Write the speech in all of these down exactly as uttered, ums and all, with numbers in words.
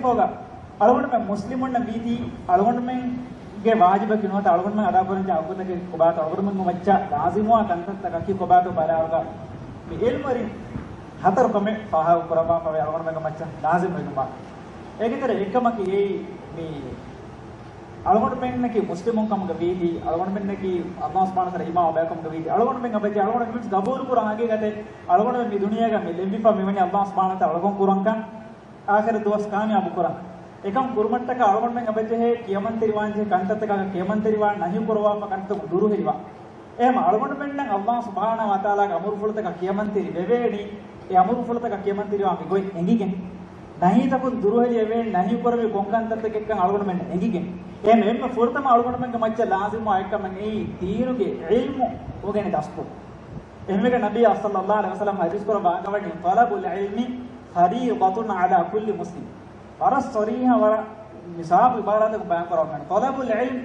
ހޯގަ އަޅުގަނޑުމެން މުސްލިމުންނަށް ވީތީ އަޅުގަނޑުމެންގެ ވާޖިބަކީ ނުވަތަ އަޅުގަނޑުމެން އަދާކުރަންޖެހޭ ޙައްޤުތަކެއް ކޮބާތޯ، އަޅުގަނޑުމެންގެ މައްޗަށް ލާޒިމުވާ ކަންތައްތަކަކީ ކޮބާތޯ ބަލާއިރުގަ މި ޢިލްމުވެރިން ހަތަރު ކަމެއް ފާހަގަ ކުރައްވާފަވޭ އަޅުގަނޑުމެންގެ މައްޗަށް ލާޒިމުވެގެންވާ. އޭގެ ތެރޭ އެއްކަމަކީ އެއީ މި އަޅުގަނޑުމެންނަކީ މުސްލިމުން ކަމުގަ ވީތީ، އަޅުގަނޑުމެންނަކީ ﷲ ސުބްޙާނަހޫ ވަތަޢާލާ އީމާންވާ ބަޔަކު ކަމުގަ ވީތީ، އަޅުގަނޑުމެން އަބަދު އަޅުގަނޑު މި ޤަބޫލު ކުރާ ހަގީގަތެއް އަޅުގަނޑުމެން މި ދުނިޔޭގަ މި ލެއްވިފަ މިވަނީ ﷲ ސުބްޙާނަހޫ ވަތަޢާލާ އަޅުކަން ކުރަންކަން، އާޚިރަތް ދުވަސް ކާމިޔާބު ކުރަން. އެކަން ކުރުމަށްޓަކާ އަޅުގަނޑުމެން އަބަދުޖެހޭ ކިޔަމަންތެރިވާންޖެހޭ ކަންތައްތަކާ ކިޔަމަންތެރިވާން، ނަހީ ކުރައްވާފަ ކަންތައް ދުރުހެލިވާ. އެހެން އަޅުގަނޑުމެންނަށް ﷲ ސުބްޙާނަހޫ ވަތަޢާލާގެ އަމުރުފުޅުތަކަށް ކިޔަމަންތެރިވެވޭނީ، އެ އަމުރުފުޅުތަކަށް ކިޔަމަންތެރިވާން މިގޮތް އެނގިގެން. ނަހީތަކުން ދުރުހެލި އެވޭނީ، ނަހީ ކުރެވޭނީ ކޮން ކަންތައްތަކެއްކަން އަޅުގަނޑުމެން އެނގިގެން. އެހެން އެންމެ ފުރަތަމަ އަޅުގަނޑުމެންގެ މައްޗަށް ލާޒިމުވާ އެއްކަމެއް އެއީ ދީނުގެ ޢިލްމު އުނގެނި ދަސްކުރުން. އެހެންވެގެން ނަބިއްޔާ ޞައްލައްލާހު ޢަލައިހި ވަސައްލަމް ޙަދީޘް ކުރައްވާ އަންގަވަނީ، "طلب العلم فريضة على كل مسلم." ވަރަށް ޞަރީޙަ، ވަރަށް މި ސާފު ޢިބާރާތަކުން ބަޔާން ކުރައްވަނީ، طلب العلم،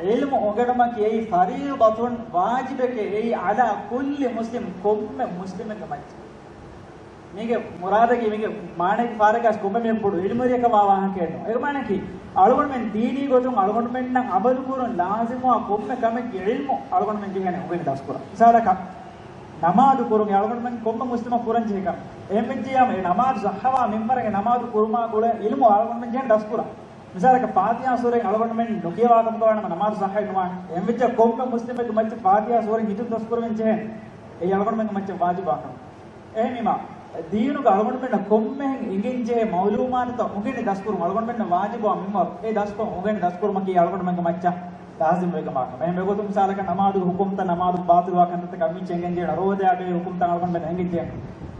ޢިލްމު އުނގެނުމަކީ އެއީ، فريضة، ވާޖިބެކޭ އެއީ، على كل مسلم، ކޮންމެ މުސްލިމެއްގެ މައްޗަށް. މީގެ މުރާދަކީ، މީގެ މާނައަކީ ފާރަގާސް ކޮންމެ މީހަކު ބޮޑު ޢިލްމުވެރިއަކަށް ވާ ވާހަކައެއް ނޫން. އޭގެ މާނައަކީ، އަޅުގަނޑުމެން ދީނީ ގޮތުން އަޅުގަނޑުމެންނަށް ޢަމަލު ކުރުން ލާޒިމުވާ ކޮންމެ ކަމެއްގެ ޢިލްމު އަޅުގަނޑުމެން ޖެހޭނެ އުނގެނި ދަސްކުރަން. މިސާލަކަށް، ނަމާދު ކުރުން އަޅުގަނޑުމެން ކޮންމެ މުސްލިމަކު ކުރަން ޖެހޭ ކަމެއް. އެހެންވެއްޖިއްޔާމަ އެ ނަމާދު ޞައްޙަވާ މިންވަރުގެ ނަމާދު ކުރުމާ ގުޅޭ ޢިލްމު އަޅުގަނޑުމެން ޖެހޭނެ ދަސްކުރަން. މިސާލަކަށް، ފާތިޙާ ސޫރަތް އަޅުގަނޑުމެން ނުކިޔަވާ ކަމުގަ ވާނަމަ ނަމާދު ޞައްޙަވެއް ނުވާނެ. އެހެންވެއްޖެ ކޮންމެ މުސްލިމެއްގެ މައްޗަށް ފާތިޙާ ސޫރަތް ހިތުން ދަސްކުރަމުން ޖެހޭނެ. އެއީ އަޅުގަނޑުމެންގެ މައްޗަށް ވާޖިބުވާ ކަމެއް. އެހެންވީމަ، ދީނުގަ އަޅުގަނޑުމެންނަށް ކޮންމެހެން އެނގެންޖެހޭ މަޢުލޫމާތުތައް އުނގެނި ދަސްކުރުން އަޅުގަނޑުމެންނަށް ވާޖިބުވާ މިންވަރު. އެ ދަސްކޮށް އުނގެނި ދަސްކުރުމަކީ އަޅުގަނޑުމެންގެ މައްޗަށް ލާޒިމުވެގެންވާ ކަމެއް. އެހެންވެގޮތުން މިސާލަކަށް ނަމާދުގެ ޙުކުމްތައް، ނަމާދު ބާޠިލްވާ ކަންތައްތަކަށް މިއްޗެއް އެނގެންޖެހޭނެ، ރޯދައާ ބެހޭ ޙުކުމްތައް އަޅުގަނޑުމެން އެނގެންޖެހޭނެ،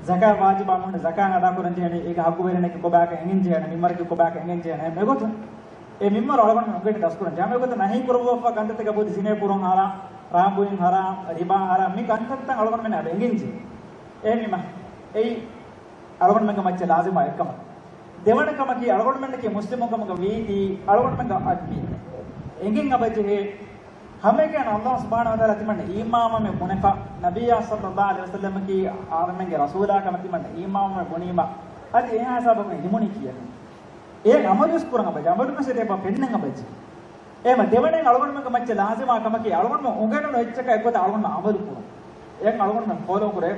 ޒަކާތް ވާޖިބާ މީހުންނަށް ޒަކާތް އަދާކުރަންޖެހޭނެ، އޭގެ ޙައްޤުވެރިންނަކީ ކޮބާކަން އެނގެންޖެހޭނެ، މިންވަރަކީ ކޮބާކަން އެނގެންޖެހޭނެ. އެގޮތުން އެ މިންވަރު އަޅުގަނޑުމެން އުނގެނި ދަސްކުރަން. އެހެންވެގޮތުން ނަހީ ކުރައްވާފަ ކަންތައްތަކަށް ބުދި ޒިނޭ ކުރުން ޙަރާމް، ރާނބުއިން ޙަރާމް، ރިބާ ޙަރާމް، މި ކަންތައްތައް އަޅުގަނޑުމެން އަދި އެނގެންޖެހޭ. އެހެންވީމަ، އެއީ އަޅުގަނޑުމެންގެ މައްޗަށް ލާޒިމާ އެއްކަމަކަށް. ދެވަނަ ކަމަކީ، އަޅުގަނޑުމެންނަކީ މުސްލިމުން ކަމުގަ ވީތީ، އަޅުގަނޑުމެންގެ އަދި އެނގެން އަބަޖެހޭ ހަމައެކަނި ﷲ ސުބްޙާނަހޫ ވަތަޢާލާ ތިމަންނަ އީމާންވުމެއް ބުނެފަ، ނަބިއްޔާ ޞައްލައްލާހު ޢަލައިހި ވަސައްލަމަކީ އާދަމެންގެ ރަސޫލާ ކަމަށް ތިމަންނަ އީމާންވުމެއް ބުނީމަ، އަދި އެހާ ހިސާބަކުން އިލްމުނީ ކިޔަނީ. އޭގެ ޢަމަލުވެސް ކުރަން އަބަޖެހޭ، ޢަމަލުވެސް އެބަ ފެންނަން އަބަޖެހޭ. އެހެންވީމަ ދެވަނައިން އަޅުގަނޑުމެންގެ މައްޗަށް ލާޒިމާ ކަމަކީ، އަޅުގަނޑުމެން އުނގެނުނު އެއްޗަކަށް އެއްގޮތަށް އަޅުގަނޑުމެން ޢަމަލު ކުރުން. އެއަށް އަޅުގަނޑުމެން ފޯލޯ ކުރޭ،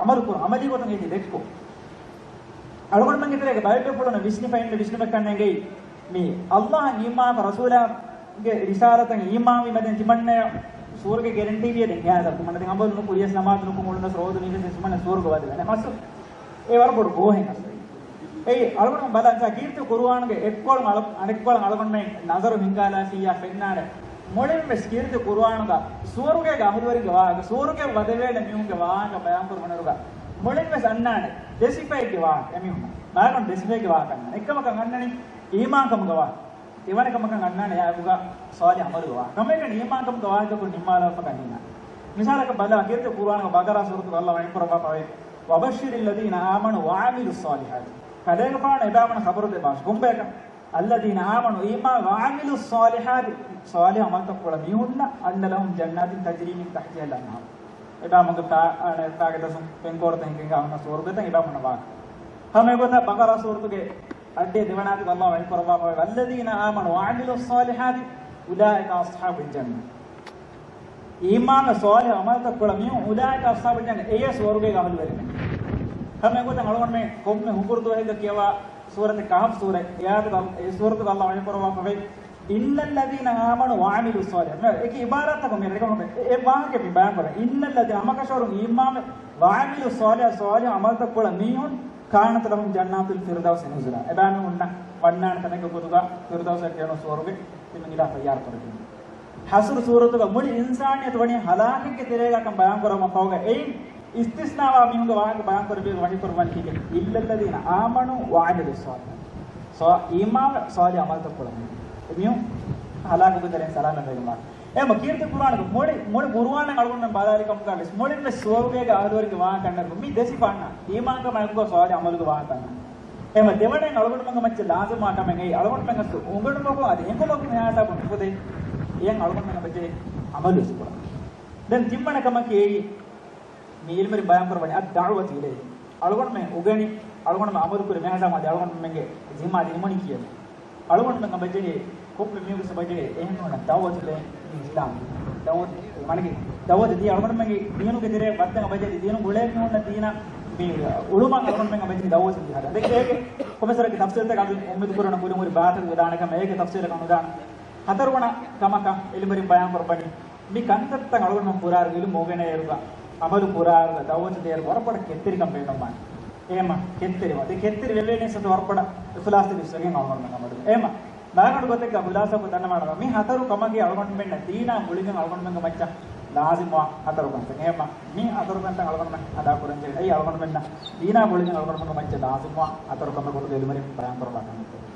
ޢަމަލު ކުރުން، ޢަމަލީ ގޮތުން އޭތި ދެއްކުން. އަޅުގަނޑުމެންގެ ތެރޭގަ ބައެއް ބޭފުޅުން ވިސްނިފަ އިންނަ ވިސްނުމެއްކަން ނޭނގެ މި ﷲ އަށް އީމާން، ރަސޫލާގެ ރިސާލަތަށް އީމާންވީމަ ދެން ތިމަންނަޔަށް ސުވަރުގެ ގެރެންޓީ ވިޔަ ދެން އެހާ ހިސާބަކުން ތިމަންނަ ދެން އަމަލު ނުކުރިޔަސް ނަމާދު ނުކުމެ އުޅުނަސް ރޯދަ ނުވިޔަސް ތިމަންނަ ސުވަރުގެ ވަދެވޭނެ. މައްސަލަ އެ ވަރަށް ބޮޑު ގޯހެއް އަސްލު. އެއީ އަޅުގަނޑު ބަލާ، މިސާ ކީރިތި ޤުރުއާނުގެ އެއްކޮޅުން އަޅު-، އަނެއްކޮޅަށް އަޅުގަނޑުމެން ނަޒަރު ހިންގާލާފިއްޔާ ފެންނާނެ. މުޅިންވެސް ކީރިތި ޤުރުއާނުގަ ސުވަރުގޭގެ އަހުލުވެރިންގެ ވާހަކަ، ސުވަރުގެ ވަދެވޭނެ މީހުންގެ ވާހަކަ ބަޔާންކުރު މަނުރުގަ މުޅިންވެސް އަންނާނެ ދެ ސިފައެއްގެ ވާހަކަ. އެމީހުން ބަޔަކުން ދެ ސިފައެއްގެ ވާހަކަ އަންނާނެ. އެއްކަމަކަށް އަންނަނީ އީމާންކަމުގެ ވާހަކަ. ދެވަނަ ކަމަކަށް އަންނާނެ އެއާއެކުގަ ޞާލިޙު ޢަމަލުގެ ވާހަކަ. ކަމެކަނި އީމާންކަމުގެ ވާހަކަކުން ނިންމާލާފަ ކަންނޭނގެ. މިސާލަކަށް ބަލާ، ކީރިތި ޤުރުއާނުގެ ބަޤަރާ ސޫރަތުގަ ﷲ ވަޙީ ކުރައްވާފައިވޭ، "وَبَشِّرِ الَّذِينَ آمَنُوا وَعَمِلُوا الصَّالِحَاتِ." ކަލޭގެފާނު އެބައިމީހުންނަށް ޚަބަރު ދެއްވާށި. ކޮންބަޔަކަށް؟ "الَّذِينَ آمَنُوا، އީމާން، وَعَمِلُوا الصَّالِحَاتِ، ޞާލިޙު ޢަމަލުތައް ކުރި މީހުންނަށް، أَنَّ لَهُمْ جَنَّاتٍ تَجْرِي مِنْ تَحْتِهَا الْأَنْهَارُ." އެބައިމީހުންގެ ފާ-، އާނ، ފާގެ ދަސުން ފެންކޯރުތައް ހިނގިގެން އަންނަ ސުވަރުގެތައް އެބައިމީހުންނަށް ވާނެ. ހަމަ އެގޮތަށް ބަޤަރާ ސޫރަތުގެ އައްޑޭ ދެވަނަ އާޔަތުގަ ﷲ ވަޙީ ކުރައްވާފައިވޭ، "وَالَّذِينَ آمَنُوا وَعَمِلُوا الصَّالِحَاتِ أُولَٰئِكَ أَصْحَابُ الْجَنَّةِ." އީމާން ޞާލިޙު ޢަމަލުތައް ކުރި މީހުން، "أُولَٰئِكَ أَصْحَابُ الْجَنَّةِ." އެޔޭ ސުވަރުގޭގެ އަހުލުވެރިން. ހަމަ އެގޮތަށް އަޅުގަނޑުމެން ކޮންމެ ހުކުރު ދުވަހެއްގަ ކިޔަވާ ސޫރަތެއް، ކަހަފް ސޫރަތް، އެ އާޔަތުގަ، އެ ސޫރަތުގަ ﷲ ވަޙީ ކުރައްވާފައިވޭ، "إِنَّ الَّذِينَ آمَنُوا وَعَمِلُوا الصَّالِحَاتِ." މި އެކި ޢިބާރާތަކުން މި ރެކޮން އެ، އެ ވާހަކަ މި ބަޔާން ކުރޭ. "إِنَّ الَّذِينَ" ހަމަކަށަވަރުން އީމާން، "وَعَمِلُوا الصَّالِحَاتِ" ޞާލިޙު ޢަމަލުތައް ކުރި މީހުން، "كَانَتْ لَهُمْ جَنَّاتُ الْفِرْدَوْسِ نُزُلًا." އެބައިމީހުންނަށް ވަންނާނެ ތަނެއްގެ ގޮތުގަ ފިރުދައުސް ކިޔަނު ސުވަރުގެ ތިމަން އިލާ ތައްޔާރު ކުރެވިގެން. ޙަޝްރު ސޫރަތުގަ މުޅި އިންސާނިއްޔަތު ވަނީ ހަލާކެއްގެ ތެރޭގަ ކަން ބަޔާން ކުރައްވާފަ އޮތް. އިސްތިސްނާވާ މީހުންގެ ވާހަކަ ބަޔާން ކުރެއްވި ވަޙީ ކުރައްވަނީ ކީކޭ؟ "إِلَّا الَّذِينَ آمَنُوا وَعَمِلُوا الصَّالِحَاتِ." ޞާ-، އީމާން ޞާލިޙު ޢަމަލުތައް ކުރި މީހުން ހަލާކުގެ ތެރެއިން ސަލާމަތް ވެގެންވާނެ. އެހެންވީމަ ކީރިތި ޤުރުއާނުގެ މުޅި، މުޅި ޤުރުއާނެއް އަޅުގަނޑުމެން ބަލާލި ކަމުގަ ވެސް މުޅިން ވެސް ސުވަރުގޭގެ އަހުލުވެރިންގެ ވާހަކަ އަންނަ މި ދެ ސިފަ އަންނަ. އީމާންކަމާ އެކުގަ ޞާލިޙު ޢަމަލުގެ ވާހަކަ އަންނަ. އެހެންވީމަ ދެވަނައިން އަޅުގަނޑުމެންގެ މައްޗަށް ލާޒިމާ ކަމެއް އެއީ، އަޅުގަނޑުމެން އަސްލު އުނގެނުމަކުން އަދި އެނގުމަކުން އެހާ ހިސާބުން ނުފުދޭ. އެހެން އަޅުގަނޑުމެން އަބަދު ޢަމަލުވެސް ކުރަން. ދެން ތިންވަނަ ކަމަކީ އެއީ، މި ޢިލްމުވެރިން ބަޔާން ކުރައްވަނީ الدعوة إليه. އަޅުގަނޑުމެން އުގެނި، އަޅުގަނޑުމެން އަމަލު ކުރި މިހާ ސަމާދި އަޅުގަނޑުމެންގެ ޒިންމާ ދިނުމުނީ ކިޔެވެ. އަޅުގަނޑުމެން ބަޖެހޭ ކޮންމެ މީހުން ބަޖެހޭ އެހެން ނޫން ދައުވަތު ދޭން އިސްލާމް. ދައުވަތު މަނިގެ ދައުވަތު ދީ އަޅުގަނޑުމެންގެ ދީނުގެ ތެރޭ ވައްދަން ބަޖެހޭ ދީނު ގުޅޭ މީހުންނަށް ދީނަށް މި އުޅުމަށް އަޅުގަނޑުމެން ބަޖެހޭ ދައުވަތު ދީ ހަދާ. ދެން އޭގެ ކޮމެސަރަކީ ތަފްސީލްތަކަށް އަދި އުއްމީދު ކުރަން ކުރި މުރި ބާތަކު ދާނެ ކަމަށް އޭގެ ތަފްސީލަކަށް ނުދާނެ. ހަތަރުވަނަ ކަމަކަށް އިލްމުވެރިން ބަޔާން ކުރައްވަނީ މި ކަންތައްތައް އަޅުގަނޑުމެން ކުރާއިރު އިލްމު އުނގެނޭއިރުގަ އަމަލު ކުރާއިރުގަ ދައުވަތު ދޭއިރު ވަރަށް ބޮޑަށް ކެތްތެރިކަން ބޭނުންވާނެ. އެހެމަ ކެތްތެރިވާ. ދެ ކެތްތެރި ވެވޭނީ ސަތު ވަރަށް ބޮޑަށް އިޚްލާޞްތެރި ވިސްނަގެން އަޅުގަނޑުމެން އަމަލު. އެހެމަ މާގަނޑު ގޮތެއްގަ ޚުލާސާކޮށް ދަންނަވާނަމަ މި ހަތަރު ކަމަކީ އަޅުގަނޑުމެންނަށް ދީނާ ގުޅިގެން އަޅުގަނޑުމެންގެ މައްޗަށް ލާޒިމްވާ ހަތަރު ކަންތައް. އެހެމަ މި ހަތަރު ކަންތައް އަޅުގަނޑުމެން އަދާ ކުރަން ޖެހޭ. އެއީ އަޅުގަނޑުމެންނަށް ދީނާ ގުޅިގެން އަޅުގަނޑުމެންގެ މައްޗަށް ލާޒިމްވާ ހަތަރު ކަމެއް ގޮތުގަ އިލްމުވެރިން ބަޔާން ކުރައްވާ ކަމެއް.